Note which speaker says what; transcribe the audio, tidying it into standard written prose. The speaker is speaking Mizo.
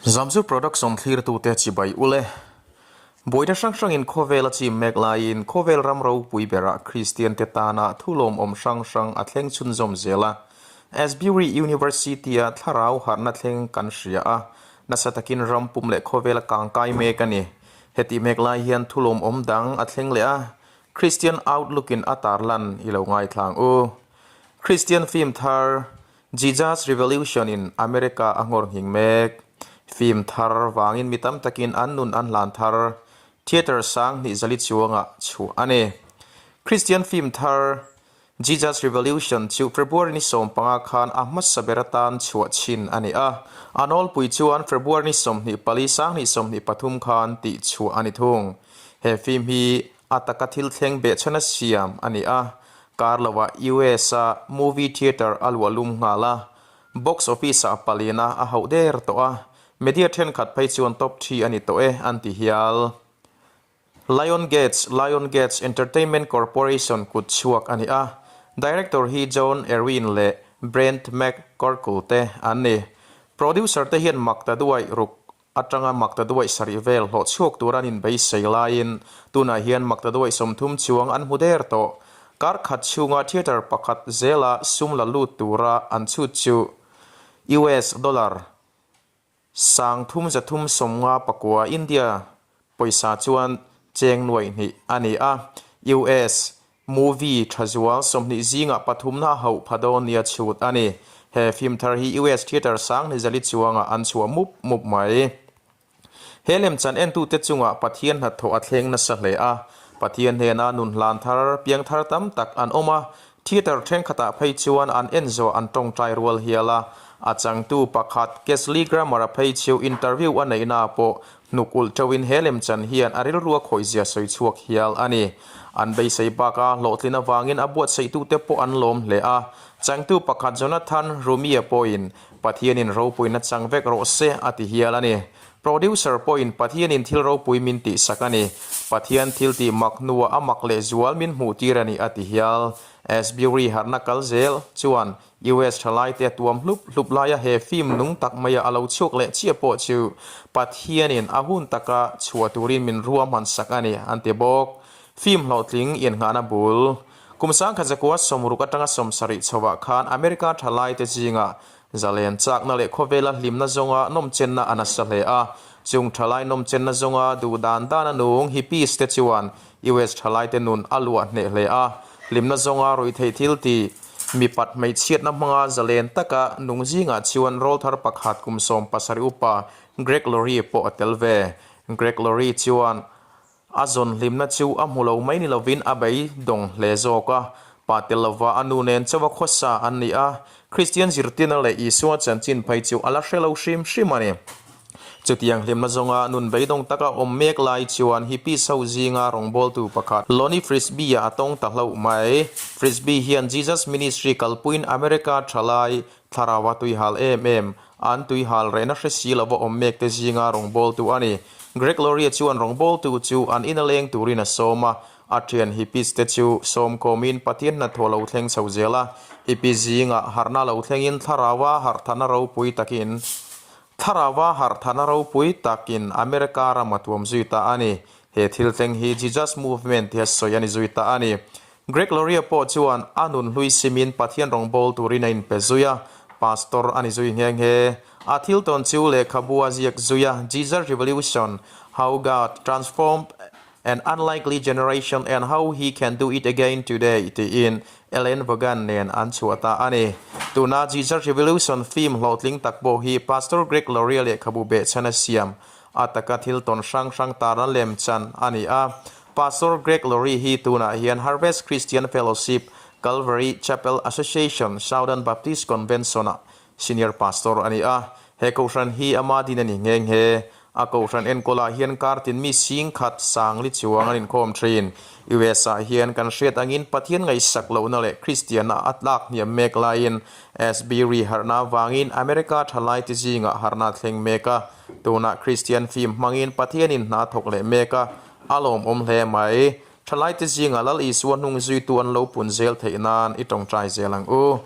Speaker 1: Zamzur Production thlirtute chibai ule. Buaina hrang hrangin khawvel a chim mek laiin khawvel ram ropui berah Kristiante tana thulawmawm hrang hrang a thleng chhunzawm zel a. Asbury University-a thlarau harhna thleng kan hria a, nasa takin ram pum leh khawvel a kangkai mek a ni. Hetih mek lai hian thulawmawm dang a thleng leh a, Christian Outlook in a tarlan i lo ngaithlang u. Christian film thar Jesus Revolution in America a nghawr nghing mek. Film thar vangin mi tam takin an nun an hlan thar. Theatre sang hnih zali chuangah chhuah a ni. Christian film thar Jesus Revolution chu February ni 15 khan a hmasa ber atan chhuah chhin a ni a. A nawlpui chuan February ni 24 2023 khan tih chhuah a ni thung. He film hi A taka thil thleng behchhan a siam a ni a, kar lovah US-a movie theatre a luah lum nghal a, box office-ah palina a hauh der tawh a, media thenkhat phei chuan top thi a ni tawh e an ti hial. Lion Gates, Lion Gates Entertainment Corporation kut chhuak a ni a, director hi John Erwin leh Brent McCorkle te an ni. Producer te hian mak ta duai ruk atanga maktaduaih sarih vel hlawh chhuak tur an inbeisei laiin tunah hian maktaduaih 30 chuang an hmu der tawh. Kar khat chhunga theatre pakhat zela sum la lut tura an chhut chu US dollar 3359 India pawisa chuan cheng nuaih hnih a ni a, US Movie tha zual 20 zingah pathumna a hauh pha dawn nia chhut a ni. He film thar hi US theatre sang ni zali chuangah an chhuah mup mup mai. He lemchan entute chungah Pathian hnathawh a thleng nasa hle a. Pathian hnena nun hlan thar, piang thar tam tak an awm a. Theatre thenkhatah phei chuan an en zawh an tawngtai rual hial a. A changtu pakhat Kesley Grammer-a phei chu interview a neihnaah pawh Hnuk ulh teuhin he lemchan hian a rilrua khawihzia sawi chhuak hial a ni. An beisei baka hlawhtlin avangin a buatsaihtute pawh an lawm hle a. Changtu pakhat Jonathan Rumia pawhin Pathianin ropuina chang vek rawh se a ti hial a ni. Producer pawhin Pathianin thil ropui min tihsak a ni. Pathian thil tih mak hnuah a mak lehzual min hmuhtir a ni a ti hial. Asbury harhna kal zel chuan US thalaite a tuam hlup hlup laia he film nung tak maia a lo chhuak leh chiah pawh chu Pathianin a hun taka chhuah turin min ruahman sak a ni, an ti bawk. Film hlawhtling inngahna bul. Kum 1960 atanga 70 chhovah khan America thalaite zingah zalen chakna leh khawvela hlimna zawnga nawmchenna a nasa hle a. Chung thalai nawmchenna zawnga duh dan dana nung hippies te chuan US thalaite nun a luah hneh hle a, hlimna zawnga ruihtheih thil ti mipat hmeichhiatna hmanga zalen taka nung zingah chuan rawlthar pakhat kum 17 upa Greg Laurie pawh a tel ve. Greg Laurie chuan a zawn hlimna chu a hmu lo mai ni lovin a beidawng hle zawk a, pa tel lova a nu nen chauha khawsa an ni a, Kristian zirtirna leh Isua chanchin phei chu a la hre lo hrim hrim a ni. Chutiang hlimna zawnga nun beidawng taka awm mek lai chuan hippies ho zinga rawngbawltu pakhat Lonnie Frisbee-a a tawng ta hlauh mai. Frisbee hian Jesus Ministry kalpuiin America thalai thlaraua tuihal em em, an tuihal rehna hre si lova awm mekte zinga rawngbawltu a ni. Greg Laurie chuan rawngbawltu chu an ina leng turin a sawm a, a thian hippies te chu sawmkhawmin Pathian hnathawh lo thleng chho zel a. Hippies zingah harhna lo thlengin thlaraua harhthana ropui takin Thlarauva harhthana ropui takin America ram a tuam zui ta a ni. He thil thleng hi Jesus Movement tia sawi a ni zui ta a ni. Greg Laurie pawh chuan a nun hlui simin Pathian rawngbâwl turin a inpe zui a, pastor a ni zui nghe nghe. A thil tawn chu lehkhabu a ziak zui a, Jesus Revolution, How God Transformed An Unlikely Generation and How He Can Do It Again Today tiin Ellen Vaughan nen an chhuah ta a ni. Tuna Jesus Revolution film hlawhtling tak pawh hi Pastor Greg Laurie lehkhabu behchhan a siam a taka thil tawn hrang hrang tarna lemchan a ni a. Pastor Greg Laurie hi tunah hian Harvest Christian Fellowship, Calvary Chapel Association, Southern Baptist Convention-ah Senior Pastor a ni a, he kohhran hi ama din a ni nghe nghe. A kohhran enkawlah hian kar tin mi singkhat sangli chuang an inkhawm thin. US ah hian kan hriat angin Pathian ngaihsak lohna leh Kristianna a tlak hniam mek laiin Asbury harhna avangin America thalai ti zingah harhna a thleng mek a. Tunah Kristian film hmangin Pathianin hna thawk leh mek a, a lawmawm hle mai. Thalai te zingah Lal Isua hnung zuitu an lo pun zel theih nan i tawngtai zel ang u.